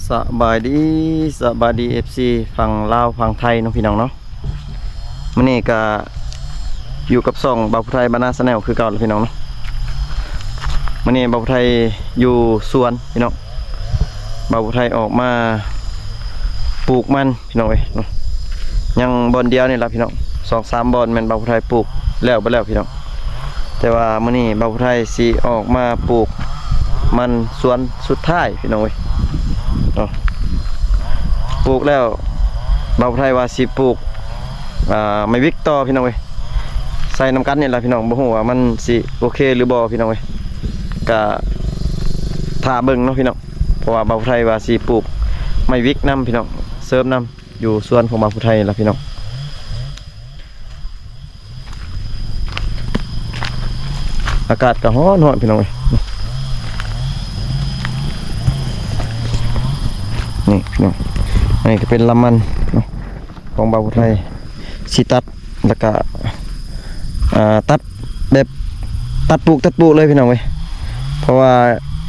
ສະບາຍດີ ສະບາຍດີ ເອັຟຊີ ຝັ່ງລາວຝັ່ງໄທເນາະ ພີ່ນ້ອງເນາະ. ມື້ນີ້ກະຢູ່ກັບຊ່ອງບ່າວຜູ້ໄທບ້ານນາແຊນແນວຄືເກົ່າແຫຼະ ພີ່ນ້ອງເນາະ. ມື້ນີ້ບ່າວຜູ້ໄທຢູ່ສວນ ພີ່ນ້ອງ. ບ່າວຜູ້ໄທອອກມາປູກມັນ ພີ່ນ້ອງເອີຍເນາະ. ຍັງບ່ອນດຽວນີ້ລະ ພີ່ນ້ອງ, ສອງສາມບ່ອນແມ່ນບ່າວຜູ້ໄທປູກແລ້ວເບິດແລ້ວ ພີ່ນ້ອງ. ແຕ່ວ່າມື້ນີ້ບ່າວຜູ້ໄທຊິອອກມາປູກມັນສວນສຸດທ້າຍ ພີ່ນ້ອງເອີຍເນາະ. ປູກແລ້ວ ບ່າວຜູ້ໄທວ່າຊິປູກ ອ່າ ໄມ້ວິກຕໍ່ ພີ່ນ້ອງເອີຍ, ໃສ່ນຳກັນນີ້ລະ ພີ່ນ້ອງ. ບໍ່ຮູ້ວ່າມັນຊິໂອເຄຫຼືບໍ່ ພີ່ນ້ອງເອີຍ, ກະຖ້າເບິ່ງເນາະ ພີ່ນ້ອງ. ເພາະວ່າບ່າວຜູ້ໄທວ່າຊິປູກໄມ້ວິກນຳ ພີ່ນ້ອງ, ເສີມນຳ ຢູ່ສວນຂອງບ່າວຜູ້ໄທລະ ພີ່ນ້ອງ. ອາກາດກໍຮ້ອນໆ ພີ່ນ້ອງເອີຍ. ນີ້ ພີ່ນ້ອງ, ອັນນີ້ກໍເປັນລຳມັນເນາະ ຂອງບ່າວຜູ້ໄທ ຊິຕັດ ແລ້ວກະ ອ່າ ຕັດແບບຕັດປູກ ຕັດປູກເລີຍ ພີ່ນ້ອງເອີຍ. ເພາະວ່າ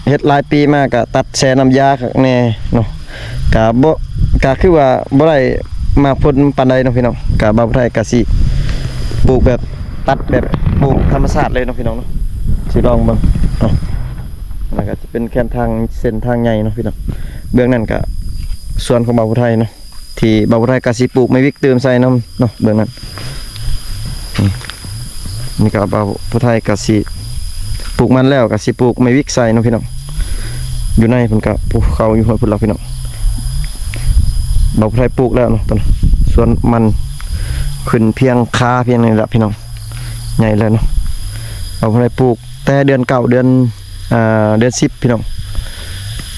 ເຮັດຫຼາຍປີມາກະຕັດແຊ່ນ້ຳຢາຄັກແນ່ເນາະ, ກະບໍ່ ກະຄືວ່າບໍ່ໄດ້ໝາກຜົນປານໃດເນາະ ພີ່ນ້ອງ. ກະບ່າວຜູ້ໄທກະຊິປູກແບບຕັດແບບປູກທຳມະຊາດເລີຍເນາະ ພີ່ນ້ອງເນາະ, ຊິລອງເບິ່ງເນາະ. ແລ້ວກະຈະເປັນແຄມທາງ ເສັ້ນທາງໃຫຍ່ເນາະ ພີ່ນ້ອງ. ເບື້ອງນັ້ນກະສວນຂອງບ່າວຜູ້ໄທເນາະ. ທີ່ບ່າວຜູ້ໄທກະຊິປູກໄມ້ວິກຕື່ມໃສ່ນຳເນາະ ເບື້ອງນັ້ນ. ນີ້ ນີ້ກະບ່າວຜູ້ໄທກະຊິປູກມັນແລ້ວ ກະຊິປູກໄມ້ວິກໃສ່ເນາະ ພີ່ນ້ອງ. ຢູ່ໃນພຸ້ນກະປູກເຂົ້າຢູ່ພຸ້ນລະ ພີ່ນ້ອງ. ບ່າວຜູ້ໄທປູກແລ້ວເນາະ ຕອນສວນມັນຂຶ້ນພຽງຄາພຽງນີ້ລະ ພີ່ນ້ອງ, ໃຫຍ່ແລ້ວເນາະ. ບ່າວຜູ້ໄທປູກແຕ່ເດືອນເກົ້າ ເດືອນ ອ່າ ເດືອນສິບ ພີ່ນ້ອງ.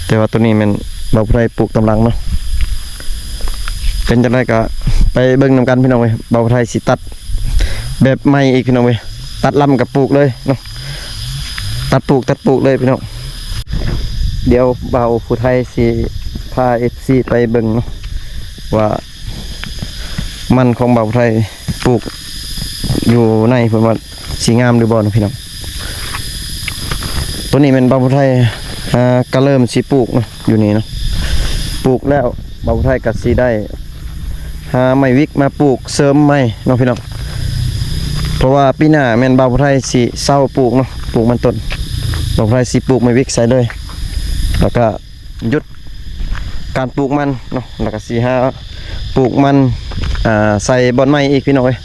ແຕ່ວ່າໂຕນີ້ແມ່ນບ່າວຜູ້ໄທປູກຕາມຫຼັງເນາະ. ເປັນຈັ່ງໃດກໍໄປເບິ່ງນຳກັນ ພີ່ນ້ອງເອີຍ. ບ່າວຜູ້ໄທຊິຕັດແບບໃໝ່ອີກ ພີ່ນ້ອງເອີຍ, ຕັດລຳກໍປູກເລີຍເນາະ, ຕັດປູກ ຕັດປູກເລີຍ ພີ່ນ້ອງ. ດຽວບ່າວຜູ້ໄທຊິພາ ເອັຟຊີ ໄປເບິ່ງເນາະ ວ່າມັນຂອງບ່າວຜູ້ໄທປູກຢູ່ໃນເພິ່ນວ່າ ສີງາມຫຼືບໍ່ເນາະ ພີ່ນ້ອງ. ໂຕນີ້ແມ່ນບ່າວຜູ້ໄທ ອ່າ ກະເລີ່ມຊິປູກເນາະ ຢູ່ນີ້ເນາະ. ປູກແລ້ວບ່າວຜູ້ໄທກະຊິໄດ້ຫາໄມ້ວິກມາປູກເສີມໃໝ່ເນາະ ພີ່ນ້ອງ. ເພາະວ່າປີໜ້າແມ່ນບ່າວຜູ້ໄທຊິເຊົາປູກເນາະ, ປູກມັນຕົ້ນ. ບ່າວຜູ້ໄທຊິປູກໄມ້ວິກໃສ່ເລີຍ ແລ້ວກະ ຢຸດການປູກມັນເນາະ, ແລ້ວກໍຊິຫາປູກມັນ ອ່າ ໃສ່ບ່ອນໃໝ່ອີກ ພີ່ນ້ອງເອີຍ.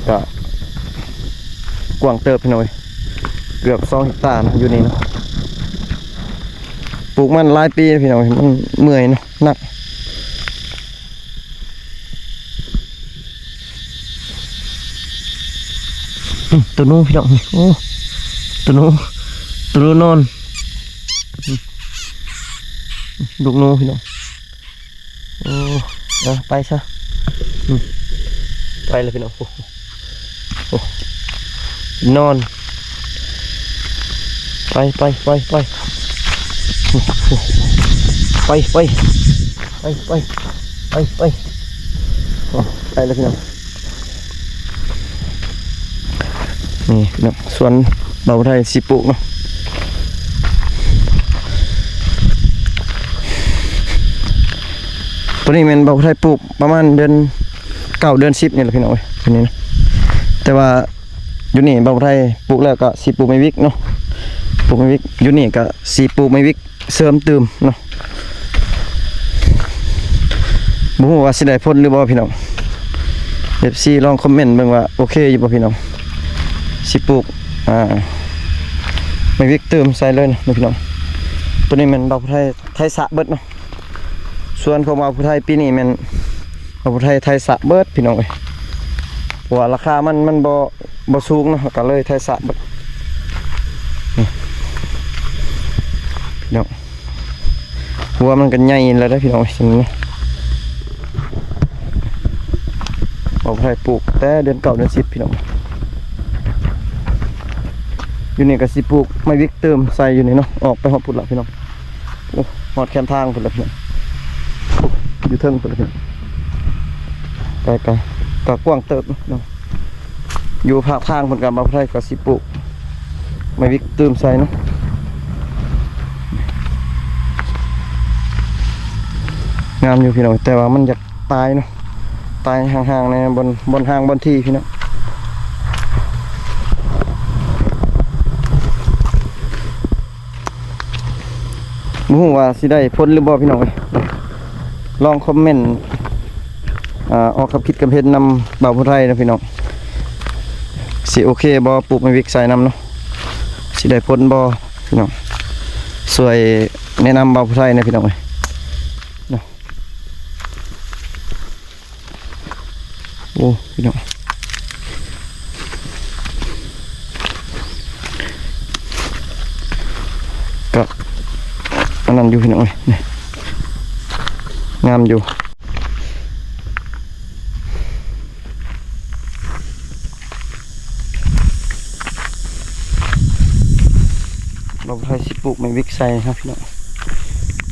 ກໍກວ້າງເຕີບ ພີ່ນ້ອງເອີຍ, ເກືອບສອງເຮັກຕານະ ຢູ່ນີ້ເນາະ. ປູກມັນຫຼາຍປີ ພີ່ນ້ອງເອີຍ, ມັນເມື່ອຍເນາະ, ໜັກ. ອືມ ໂຕໜູພີ່ນ້ອງ, ໂອ້ ໂຕໜູ ໂຕໜູນອນ, ອືມ ລູກໜູພີ່ນ້ອງ. ໂອ້ ເອົາໄປຊະ, ອືມ ໄປແລ້ວພີ່ນ້ອງ. ໂອ້ ໂອ້ ນອນ. ໄປ ໄປ ໄປ ໄປ ໄປ ໄປ ໄປ ໄປ ໄປ ໄປ ໄປ ໄປແລ້ວພີ່ນ້ອງ. ນີ້ພີ່ນ້ອງ ສວນບ່າວໄທຊິປູກເນາະ. ໂຕນີ້ແມ່ນບ່າວໄທປູກປະມານເດືອນເກົ້າ ເດືອນສິບນີ້ແຫຼະພີ່ນ້ອງເອີຍ, ໂຕນີ້ນະ. ແຕ່ວ່າ ຢູ່ນີ້ບ່າວໄທປູກແລ້ວກໍຊິປູກໄມ້ວິກເນາະ, ປູກໄມ້ວິກ. ຢູ່ນີ້ກໍຊິປູກໄມ້ວິກເສີມຕື່ມເນາະ. ບໍ່ຮູ້ວ່າຊິໄດ້ຜົນຫຼືບໍ່ພີ່ນ້ອງ, ເອັຟຊີລອງຄອມເມັນເບິ່ງວ່າໂອເຄຢູ່ບໍ່ພີ່ນ້ອງ. ຊິປູກ ອ່າ ໄມ້ວິກຕື່ມໃສ່ເລີຍນະພີ່ນ້ອງ. ໂຕນີ້ແມ່ນບ່າວໄທ ໄທສະເບິດເນາະ. ສວນຂອງບ່າວຜູ້ໄທປີນີ້ແມ່ນບ່າວຜູ້ໄທໄທສະເບິດພີ່ນ້ອງເອີຍ, ເພາະວ່າລາຄາມັນ ມັນບໍ່ ບໍ່ສູງເນາະ, ກໍເລີຍໄທສະເບິດ. ນີ້ພີ່ນ້ອງ ຫົວມັນກໍໃຫຍ່ແລ້ວເດ້ພີ່ນ້ອງເອີຍ. ບ່າວຜູ້ໄທປູກແຕ່ເດືອນເກົ້າ ເດືອນສິບພີ່ນ້ອງ. ຢູ່ນີ້ກໍຊິປູກໄມ້ວິກຕື່ມໃສ່ຢູ່ນີ້ເນາະ, ອອກໄປຮອດພຸ້ນລະພີ່ນ້ອງ. ໂອ້ ຮອດແຄມທາງພຸ້ນລະພີ່ນ້ອງ, ຢູ່ເທິງພຸ້ນລະພີ່ນ້ອງ. ໄກ ໄກ ກໍກວ້າງເຕີບເນາະ. ຢູ່ພາກທາງພຸ້ນກໍບ່າວໄທກໍຊິປູກ ໄມ້ວິກຕື່ມໃສ່ເນາະ. ງາມຢູ່ພີ່ນ້ອງ ແຕ່ວ່າມັນຢາກຕາຍເນາະ ຕາຍຫ່າງໆ ແດ່ ບ່ອນ ບ່ອນຫ່າງບ່ອນທີ່ພີ່ນ້ອງ. ບໍ່ຮູ້ວ່າຊິໄດ້ຜົນຫຼືບໍ່ພີ່ນ້ອງເອີຍ ລອງຄອມເມັນ ອາ ອອກຄຳຄິດຄຳເຫັນນຳບ່າວຜູ້ໄທເນາະພີ່ນ້ອງ ຊິໂອເຄບໍ່ ປູກໄມ້ວິກໃສ່ນຳເນາະ ຊິໄດ້ຜົນບໍ່ພີ່ນ້ອງ ຊ່ວຍແນະນຳບ່າວຜູ້ໄທແດ່ພີ່ນ້ອງເອີຍເນາະ. ໂອ້ ພີ່ນ້ອງ ກະອັນນັ້ນຢູ່ພີ່ນ້ອງເອີຍ ນີ້ ງາມຢູ່. ບ່າວຜູ້ໄທຊິປູກໄມ້ວິກໃສ່ເນາະພີ່ນ້ອງ.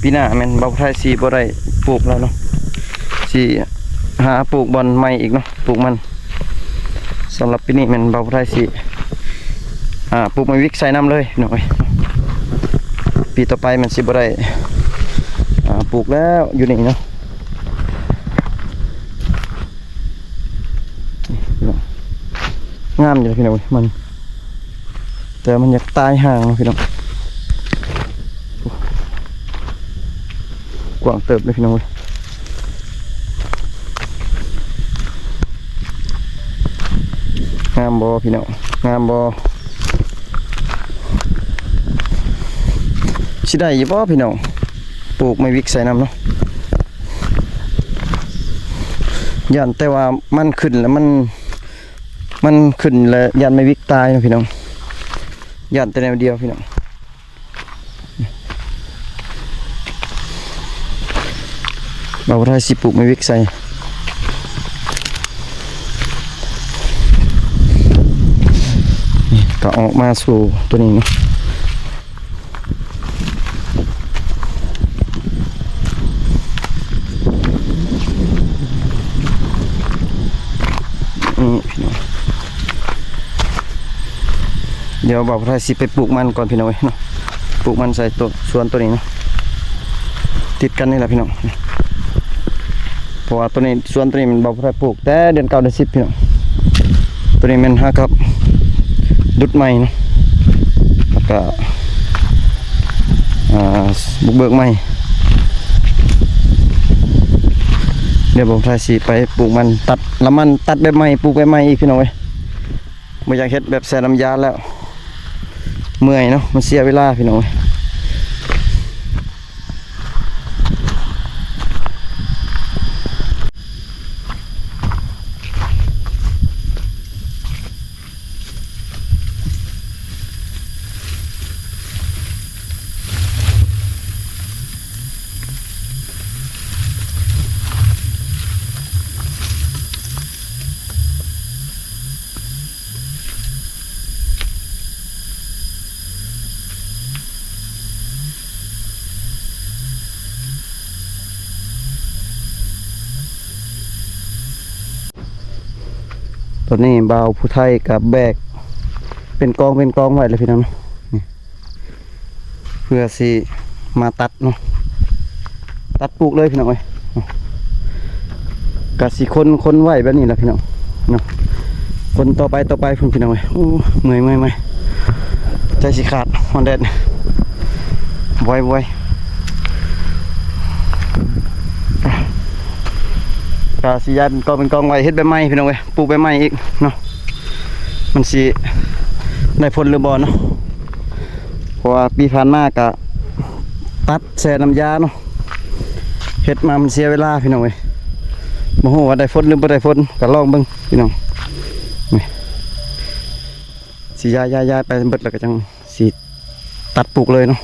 ປີໜ້າແມ່ນບ່າວຜູ້ໄທຊິບໍ່ໄດ້ປູກແລ້ວເນາະ ຊິຫາປູກບ່ອນໃໝ່ອີກເນາະ ປູກມັນ. ສຳລັບປີນີ້ແມ່ນບ່າວຜູ້ໄທຊິ ອາ ປູກໄມ້ວິກໃສ່ນຳເລີຍພີ່ນ້ອງເອີຍ. ປີຕໍ່ໄປມັນຊິບໍ່ໄດ້ ອາ ປູກແລ້ວຢູ່ນີ້ເນາະ. ນີ້ພີ່ນ້ອງ ງາມຢູ່ພີ່ນ້ອງເອີຍ ມັນ ແຕ່ມັນຢາກຕາຍຫ່າງເນາະພີ່ນ້ອງ. ກວ້າງເຕີບເລີຍພີ່ນ້ອງເອີຍ. ງາມບໍ່ພີ່ນ້ອງ ງາມບໍ່ ຊິໄດ້ຢູ່ບໍ່ພີ່ນ້ອງ ປູກໄມ້ວິກໃສ່ນຳເນາະ. ຢ້ານແຕ່ວ່າມັນຂຶ້ນແລ້ວມັນ ມັນຂຶ້ນແລ້ວຢ້ານໄມ້ວິກຕາຍເນາະພີ່ນ້ອງ ຢ້ານແຕ່ແນວດຽວພີ່ນ້ອງ. ບ່າວຜູ້ໄທຊິປູກໄມ້ວິກໃສ່ ນີ້ກະອອກມາສູ່ໂຕນີ້ເນາະ. ນີ້ພີ່ນ້ອງ ດຽວບ່າວຜູ້ໄທຊິໄປປູກມັນກ່ອນພີ່ນ້ອງເອີຍເນາະ. ປູກມັນໃສ່ໂຕ ສວນໂຕນີ້ເນາະ ຕິດກັນນີ້ແຫຼະພີ່ນ້ອງ. ເພາະວ່າໂຕນີ້ ສວນໂຕນີ້ແມ່ນບ່າວຜູ້ໄທປູກແຕ່ເດືອນເກົ້າເດືອນສິບພີ່ນ້ອງ. ໂຕນີ້ແມ່ນຫາກັບດຸດໃໝ່ເນາະ ແລ້ວກະ ອ່າ ບຸກເບີກໃໝ່. ດຽວບ່າວຜູ້ໄທຊິໄປປູກມັນ ຕັດລະມັນ ຕັດແບບໃໝ່ ປູກແບບໃໝ່ອີກພີ່ນ້ອງເອີຍ. ບໍ່ຢາກເຮັດແບບໃສ່ນ້ຳຢາແລ້ວ ເມື່ອຍເນາະ ມັນເສຍເວລາພີ່ນ້ອງເອີຍ. ຕອນນີ້ບ່າວຜູ້ໄທກະແບກເປັນກອງເປັນກອງໄວ້ແລ້ວພີ່ນ້ອງ ນີ້ ເພື່ອຊິມາຕັດເນາະ ຕັດປູກເລີຍພີ່ນ້ອງເອີຍ. ກະຊິຄົນ ຄົນໄວ້ແບບນີ້ແຫຼະພີ່ນ້ອງເນາະ ຄົນຕໍ່ໄປ ຕໍ່ໄປພຸ້ນພີ່ນ້ອງເອີຍ. ໂອ້ ເມື່ອຍ ເມື່ອຍ ເມື່ອຍ ໃຈຊິຂາດ ຮ້ອນແດດ ໄວ ໄວ. ກະຊິຍ້າຍເປັນກອງເປັນກອງໄວ້ ເຮັດແບບໃໝ່ພີ່ນ້ອງເອີຍ ປູກແບບໃໝ່ອີກເນາະ ມັນຊິໄດ້ຜົນຫຼືບໍ່ເນາະ. ເພາະວ່າປີຜ່ານມາກະຕັດແຊ່ນ້ຳຢາເນາະ ເຮັດມາມັນເສຍເວລາພີ່ນ້ອງເອີຍ. ບໍ່ຮູ້ວ່າໄດ້ຜົນຫຼືບໍ່ໄດ້ຜົນ ກະລອງເບິ່ງພີ່ນ້ອງ. ນີ້ ຊິຍ້າຍ ຍ້າຍ ຍ້າຍໄປເບິດແລ້ວກະຈັ່ງ ຊິຕັດປູກເລີຍເນາະ.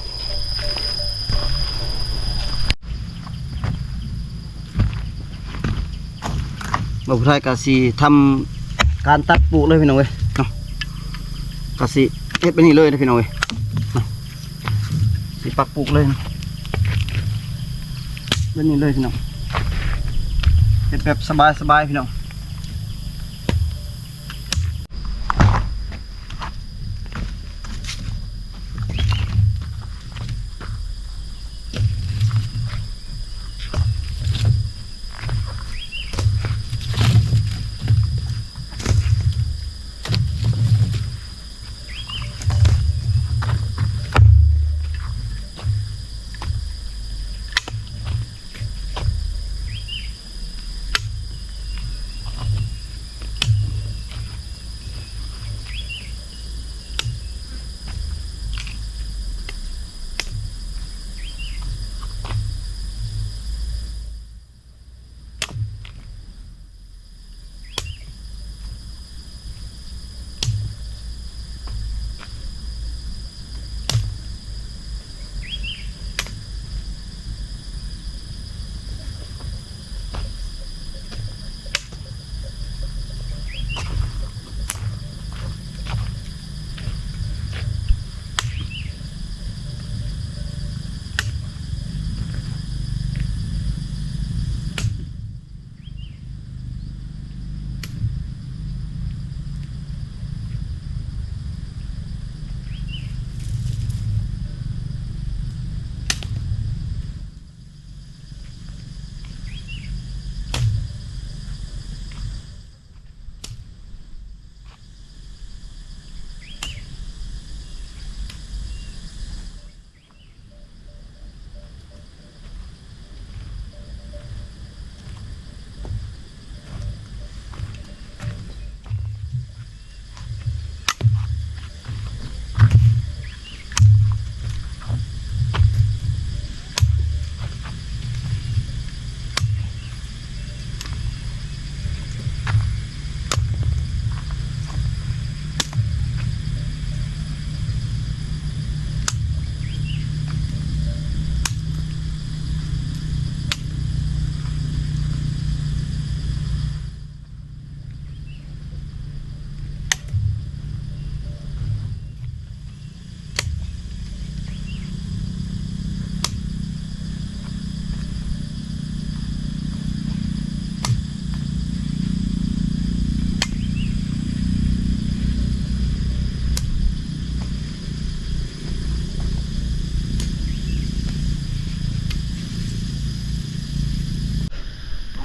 ບ່າວຜູ້ໄທກະຊິທຳການຕັດປູກເລີຍພີ່ນ້ອງເອີຍເນາະ ກະຊິເຮັດແບບນີ້ເລີຍນະພີ່ນ້ອງເອີຍເນາະ ຊິປັກປູກເລີຍເນາະ ແບບນີ້ເລີຍພີ່ນ້ອງ ເຮັດແບບສະບາຍໆ ພີ່ນ້ອງ.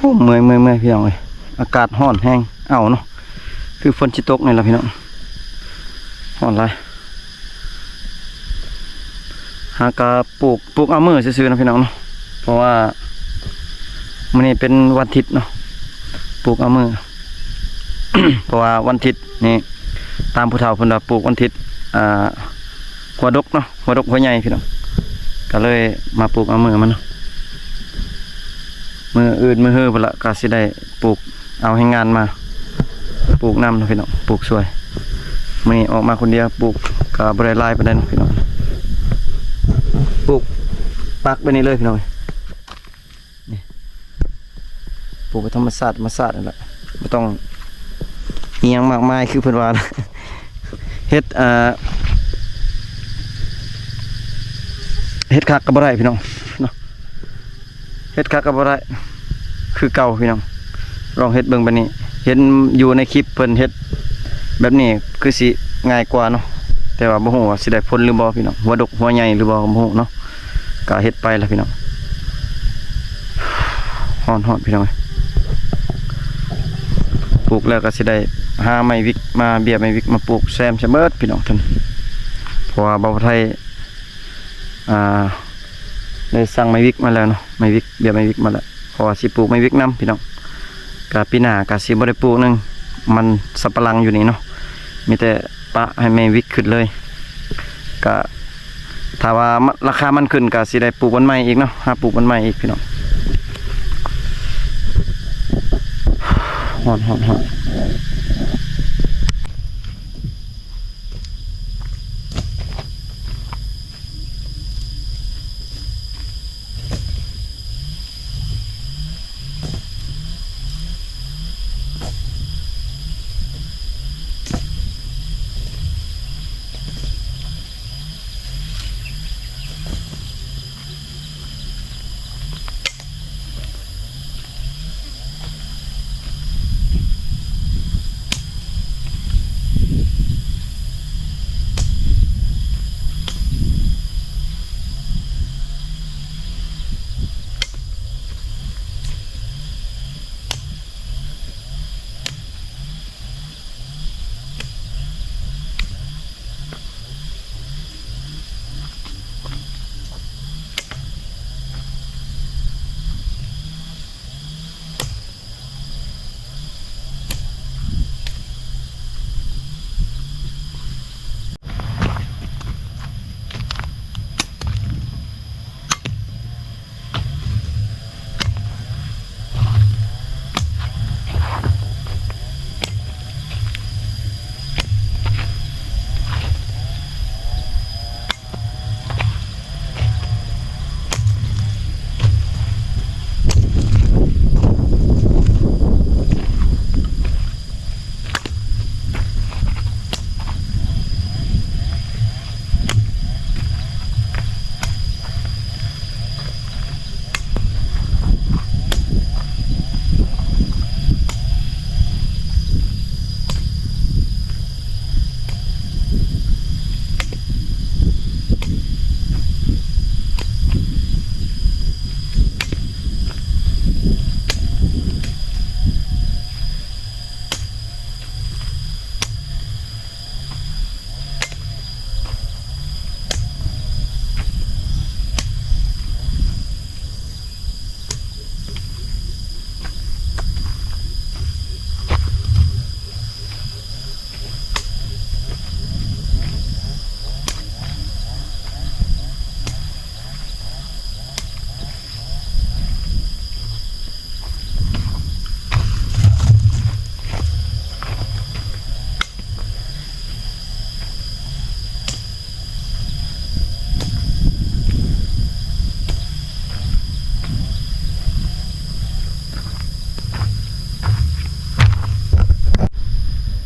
ໂອ້ ເມື່ອຍ ເມື່ອຍ ເມື່ອຍ ພີ່ນ້ອງເອີຍ ອາກາດຮ້ອນແຮງ ເອົ້າເນາະ ຄືຝົນຊິຕົກນີ້ລະພີ່ນ້ອງ ຮ້ອນຫຼາຍ. ຫາກະປູກ ປູກເອົາມື້ຊື່ໆເນາະພີ່ນ້ອງເນາະ ເພາະວ່າມື້ນີ້ເປັນວັນທິດເນາະ ປູກເອົາມື້ ເພາະວ່າວັນທິດນີ້ ຕາມຜູ້ເຖົ້າເພິ່ນວ່າປູກວັນທິດ ອ່າ ຫົວດົກເນາະ ຫົວດົກຫົວໃຫຍ່ພີ່ນ້ອງ ກະເລີຍມາປູກເອົາມື້ມັນເນາະ. ມື້ອື່ນມື້ຮືພຸ້ນລະ ກະຊິໄດ້ປູກ ເອົາແຮງງານມາປູກນຳເນາະພີ່ນ້ອງ ປູກຊ່ວຍ. ມື້ນີ້ອອກມາຄົນດຽວ ປູກກະບໍ່ໄດ້ຫຼາຍປານໃດເນາະພີ່ນ້ອງ ປູກປັກແບບນີ້ເລີຍພີ່ນ້ອງ ນີ້ ປູກແບບທຳມະຊາດ ທຳມະຊາດນັ້ນແຫຼະ ບໍ່ຕ້ອງອີ່ຫຍັງມາກມາຍ ຄືເພິ່ນວ່າ ເຮັດ ເອີ ເຮັດຄັກກໍບໍ່ໄດ້ພີ່ນ້ອງເນາະ ເຮັດຄັກກໍບໍ່ໄດ້ຄືເກົ່າພີ່ນ້ອງ ລອງເຮັດເບິ່ງບາດນີ້ ເຫັນຢູ່ໃນຄລິບເພິ່ນເຮັດແບບນີ້ຄືຊິງ່າຍກວ່າເນາະ ແຕ່ວ່າບໍ່ຮູ້ວ່າຊິໄດ້ຜົນຫຼືບໍ່ພີ່ນ້ອງ ຫົວດົກຫົວໃຫຍ່ຫຼືບໍ່ກໍບໍ່ຮູ້ເນາະ ກະເຮັດໄປລະພີ່ນ້ອງ. ຮ້ອນໆ ພີ່ນ້ອງເອີຍ ປູກແລ້ວກໍຊິໄດ້ຫາໄມ້ວິກມາ ເບ້ຍໄມ້ວິກມາປູກແຊມໃສ່ເບິດພີ່ນ້ອງ ເພາະວ່າບ່າວໄທ ອ່າ ໄດ້ສັ່ງໄມ້ວິກມາແລ້ວເນາະ ໄມ້ວິກ ເບ້ຍໄມ້ວິກມາແລ້ວ ເພາະວ່າຊິປູກໄມ້ວິກນຳພີ່ນ້ອງ. ກະປີໜ້າກະຊິບໍ່ໄດ້ປູກໜຶ່ງ ມັນສຳປະຫຼັງຢູ່ນີ້ເນາະ ມີແຕ່ປະໃຫ້ໄມ້ວິກຂຶ້ນເລີຍ ກະຖ້າວ່າລາຄາມັນຂຶ້ນກະຊິໄດ້ປູກມັນໃໝ່ອີກເນາະ ຫາປູກມັນໃໝ່ອີກພີ່ນ້ອງ. ຮ້ອນໆໆ.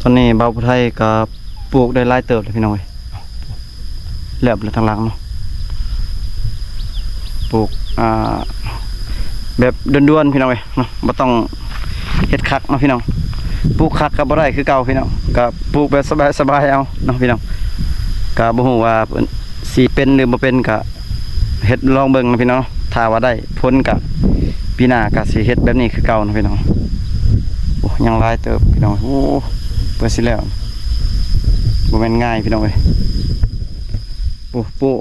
ຕອນນີ້ບ່າວຜູ້ໄທກໍປູກໄດ້ຫຼາຍເຕີບແລ້ວພີ່ນ້ອງເອີຍ ແລ້ວແລ້ວທາງຫຼັງເນາະ ປູກ ອ່າ ແບບດ່ວນໆ ພີ່ນ້ອງເອີຍເນາະ ບໍ່ຕ້ອງເຮັດຄັກເນາະພີ່ນ້ອງ ປູກຄັກກໍບໍ່ໄດ້ຄືເກົ່າພີ່ນ້ອງ ກໍປູກແບບສະບາຍໆ ເອົາເນາະພີ່ນ້ອງ ກໍບໍ່ຮູ້ວ່າຊິເປັນຫຼືບໍ່ເປັນ ກໍເຮັດລອງເບິ່ງເນາະພີ່ນ້ອງ ຖ້າວ່າໄດ້ຜົນກໍ ປີໜ້າກໍຊິເຮັດແບບນີ້ຄືເກົ່າເນາະພີ່ນ້ອງ. ໂອ້ ຍັງຫຼາຍເຕີບພີ່ນ້ອງ. ໂອ້ ເພື່ອຊິແລ້ວ ບໍ່ແມ່ນງ່າຍພີ່ນ້ອງເອີຍ. ໂອ້ ປູກ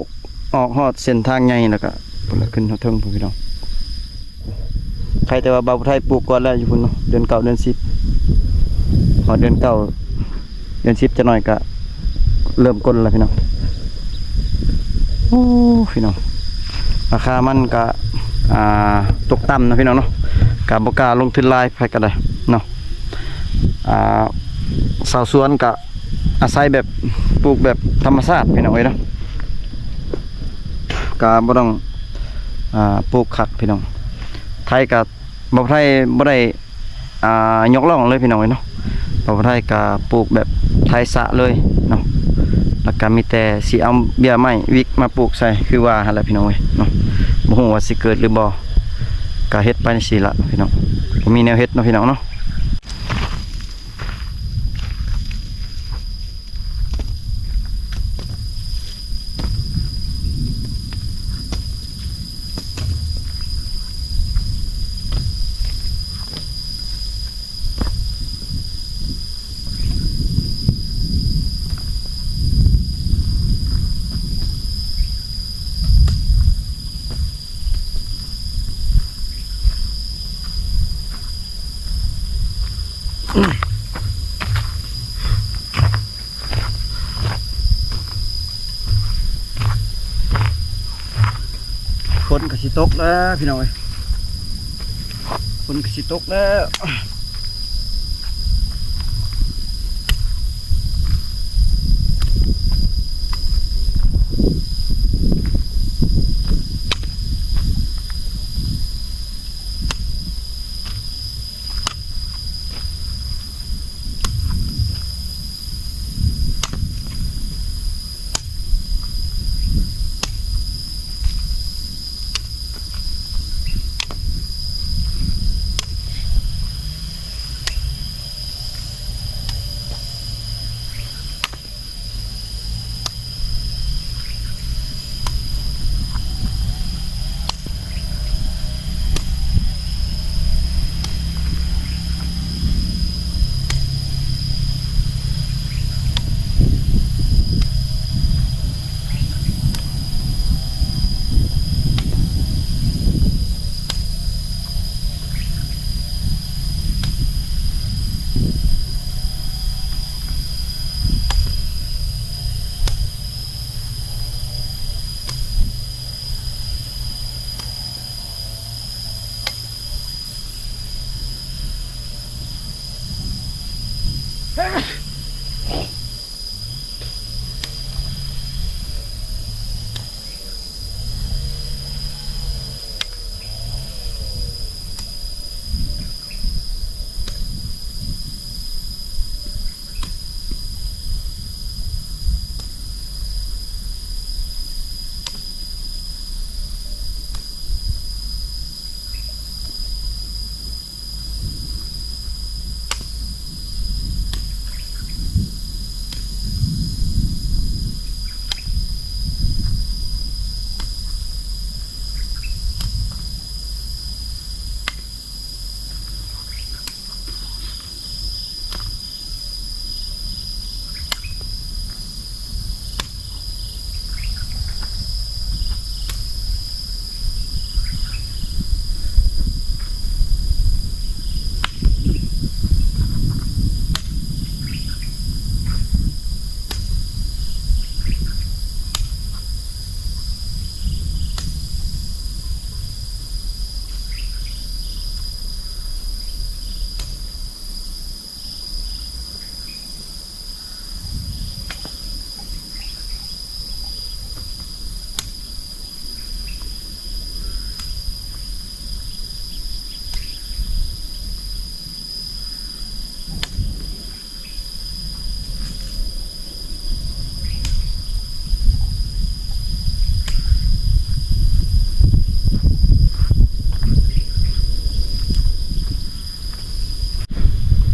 ອອກຮອດເສັ້ນທາງໃຫຍ່ ແລ້ວກໍພຸ້ນລະ ຂຶ້ນຮອດເທິງພຸ້ນພີ່ນ້ອງ. ໃຄແຕ່ວ່າບ່າວຜູ້ໄທປູກກ່ອນແລ້ວຢູ່ພຸ້ນເນາະ ເດືອນເກົ້າເດືອນສິບ ຮອດເດືອນເກົ້າເດືອນສິບຈັກໜ້ອຍກະເລີ່ມກົ້ນແລ້ວພີ່ນ້ອງ. ໂອ້ ພີ່ນ້ອງ ລາຄາມັນກະ ອ່າ ຕົກຕ່ຳເນາະພີ່ນ້ອງເນາະ ກະບໍ່ກ້າລົງທຶນຫຼາຍໃຜກະໄດ້ເນາະ. ອ່າ ຊາວສວນກະອາໄສແບບປູກແບບທຳມະຊາດພີ່ນ້ອງເອີຍເນາະ. ກະບໍ່ຕ້ອງ ອ່າ ປູກຄັກພີ່ນ້ອງ. ໄທກະ ບ່າວໄທບໍ່ໄດ້ ອ່າ ຍົກລ້ອງເລີຍພີ່ນ້ອງເອີຍເນາະ. ບ່າວໄທກະປູກແບບໄທສະເລີຍເນາະ ແລ້ວກະມີແຕ່ຊິເອົາເບ້ຍໄມ້ວິກມາປູກໃສ່ ຄືວ່າຫັ້ນແຫຼະພີ່ນ້ອງເອີຍເນາະ. ບໍ່ຮູ້ວ່າຊິເກີດຫຼືບໍ່ ກະເຮັດໄປຈັ່ງຊີ້ລະພີ່ນ້ອງ ບໍ່ມີແນວເຮັດເນາະພີ່ນ້ອງເນາະ. ຝົນກໍຊິຕົກແລ້ວພີ່ນ້ອງເອີຍ ຝົນກໍຊິຕົກແລ້ວ.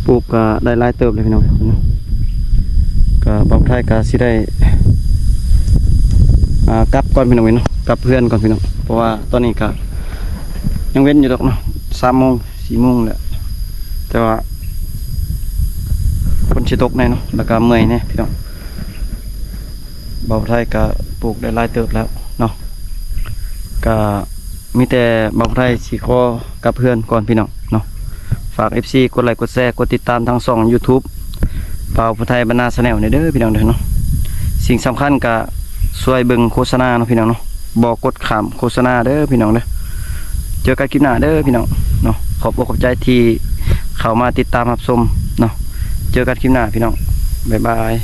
ປູກກໍໄດ້ຫຼາຍເຕີບເລີຍພີ່ນ້ອງເນາະ. ກໍບ່າວໄທກໍຊິໄດ້ ອ່າ ກັບກ່ອນພີ່ນ້ອງເອີຍເນາະ ກັບເຮືອນກ່ອນພີ່ນ້ອງ ເພາະວ່າຕອນນີ້ກໍຍັງເວັນຢູ່ດອກເນາະ. ສາມໂມງ ສີ່ໂມງແຫຼະ ແຕ່ວ່າຝົນຊິຕົກແດ່ເນາະ ແລ້ວກໍເມື່ອຍແດ່ພີ່ນ້ອງ. ບ່າວໄທກໍປູກໄດ້ຫຼາຍເຕີບແລ້ວເນາະ ກໍມີແຕ່ບ່າວໄທຊິຂໍກັບເຮືອນກ່ອນພີ່ນ້ອງເນາະ. ຝາກເອັຟຊີກົດໄລກົດແຊ ກົດຕິດຕາມທາງຊ່ອງຢູທູບບ່າວໄທບັນນາແຊນແນວນີ້ເດີພີ່ນ້ອງເດີເນາະ. ສິ່ງສຳຄັນກໍຊ່ວຍເບິ່ງໂຄສະນາເນາະພີ່ນ້ອງເນາະ ບໍ່ກົດຂ້າມໂຄສະນາເດີພີ່ນ້ອງເດີ. ເຈີກັນຄລິບໜ້າເດີພີ່ນ້ອງເນາະ. ຂອບອົກຂອບໃຈທີ່ເຂົ້າມາຕິດຕາມຮັບຊົມເນາະ. ເຈີກັນຄລິບໜ້າພີ່ນ້ອງ ບາຍບາຍ.